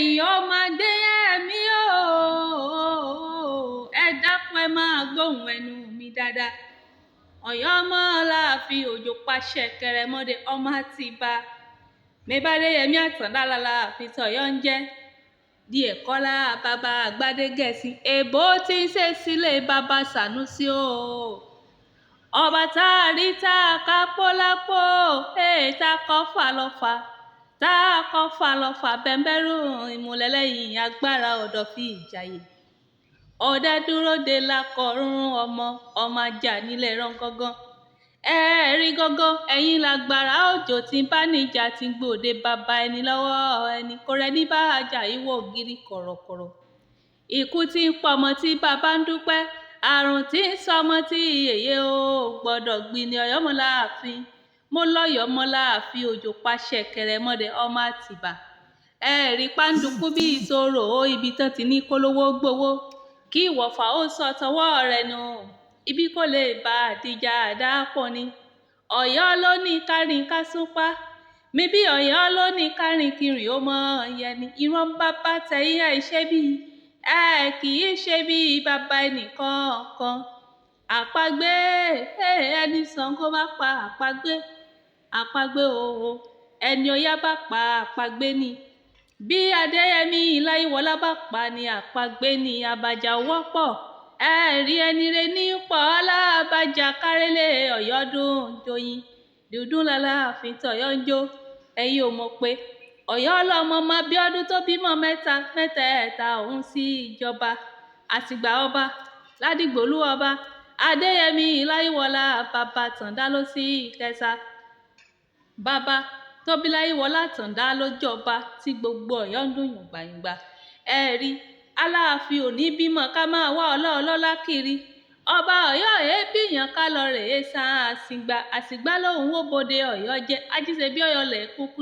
Ẹ̀yin ọmọ Adéyẹmí o, ẹ dákun, ẹ máa gbóhùn ẹnu mi dáadáa. Ọ̀yọ́ ọmọ Aláàfin Òjó pàṣẹ kẹrẹmọdé ọmọ Àtìbà. Mẹbàdéyẹmí Àtàndá làlàáfin tọ̀yọ́ ń jẹ́ díẹ̀ kọ́lá bàbá Àgbàdégẹ̀sìn èbó tí ń ṣe sílé bàbá Sànúsí o. Ọba tá a rí tá a ká pólápó, tá a kọ́ fà lọ́fà, tá a kọ́ fà lọ́fà bẹ́ńbẹ́rù ìmùlẹ̀lẹ́yìn agbára ọ̀dọ̀ fi ìjàyè. Ọ̀dẹ dúró de lakọ̀run ọmọ ọmọ ajá nílẹ̀ rán gángan. Ẹ rí gángan, ẹ̀yin lágbára òjò tí ń bá níjà tí ń gbòde bàbá ẹni lọ́wọ́ ẹni kò rẹ́ni bá àjà ìwọ ògiri kọ̀rọ̀kọ̀rọ̀. Ikú tí ń pọmọ tí bàbá ń dúpẹ́, àrùn tí ń sọmọ tí yèyé o gbọ́dọ̀ gbin ní Ọ̀yọ́ mọ́ láàfin. Mo lọ́yọ̀ọ́ mọ́ láàfin Òjó pàṣẹ kẹrẹmọdé ọmọ Àtìbà. Ẹ rí pàǹdùkú bí ìṣòro ibi tán ti ní kólówó gbowó. Kí ìwọ̀fà ó sọ tọwọ́ rẹ̀ nù. Ibi kò lè bá àdìjà àdápọ̀ ni. Ọ̀yọ́ ló ní kárin ká súnpá. Mi bí Ọ̀yọ́ ló ní kárin kiri ó mọ yẹni. Ìran bàbá tẹ̀yìn ẹ̀ ṣe bí. Ẹ kì í ṣe bí bàbá ẹnìkan kan. Àpagbé, ẹni Ṣàngó bá pa àpagbé. Àpagbé o, ẹni Ọya bá pa àpagbé ni. Bí Adéyẹmí Láyíwọlá bá pa ni àpagbé ni àbàjá wọ́pọ̀. Ẹ rí ẹni rẹ ní pọ̀ alábàjá kárẹ́lẹ̀ Ọ̀yọ́ dùn joyin. Dúdú làlàáfin tọ̀yọ́ ń jó. Ẹ̀yin ò mọ̀ pé Ọ̀yọ́ lọmọ ọmọ Abíọ́dún tó bímọ mẹ́ta mẹ́tẹ̀ẹ̀ta òun sí ìjọba. Àtìgbà ọba, Ládìgbòlú ọba, Adéyẹmí Láyíwọlá bàbá Tàndá ló sí ìkẹta. Bàbá tóbi Láyíwọlá Tàndá ló jọba tí gbogbo Ọ̀yọ́ ń dùn yùngbàyùngbà. Ẹ rí Aláàfin ò ní bímọ ká máa wá ọlọ́ọ̀lọ́lá kiri. Ọba Ọ̀yọ́ èébìyàn ká lọ rèé san àsìgbà àsìgbà lòun ó bòde Ọ̀yọ́ jẹ́ ajíṣebí Ọ̀yọ́ lẹ̀ kúkú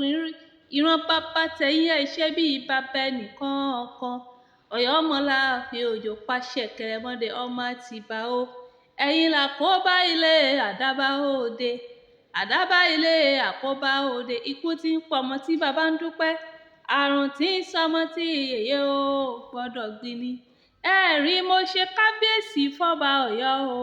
ìran bàbá tẹ̀yìn ẹ̀ ṣe bí bàbá ẹnìkan kan. Ọ̀yọ́ ọmọ Láàfin Òjó pàṣẹ kẹrẹmọdé ọmọ Àtìbà o. Ẹ̀yin làkóbá ilé àdábá òde. Àdábá ilé àkóbá òde. Ikú tí ń pọmọ tí bàbá ń dúpẹ́. Àrùn tí ń sọmọ tí yèyé o gbọ́dọ̀ gbin ni. Ẹ rí mo ṣe kábíyèsí fọ́ba Ọ̀yọ́ o.